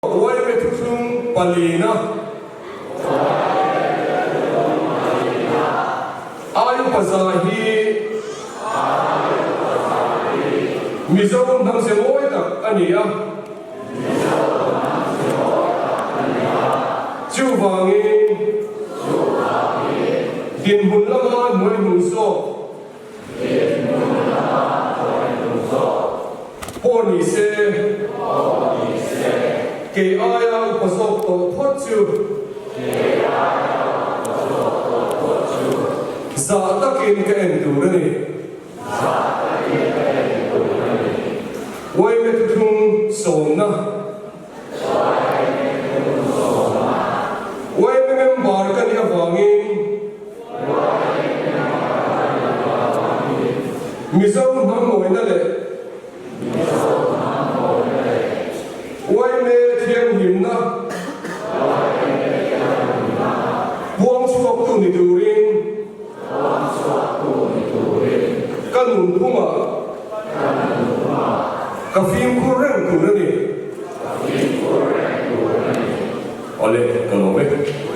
Uaime thuthlung palina. Ai upa za hi Mizo hnam ze mawi tak a ni a. Chuvangin dinhmun lama hnuai hnung zawk Pawh ni se, kei aia upa zawk tawh phawt chu. Zah takin ka en tur a ni. Uaime thuthlung sawmna. Uaime member ka nih avangin. Mizo hnam mawina leh Uaime thianghlimna puang chhuaktu ni turin ka nunphungah ka fimkhur reng tur a ni. Awle, ka lawm e.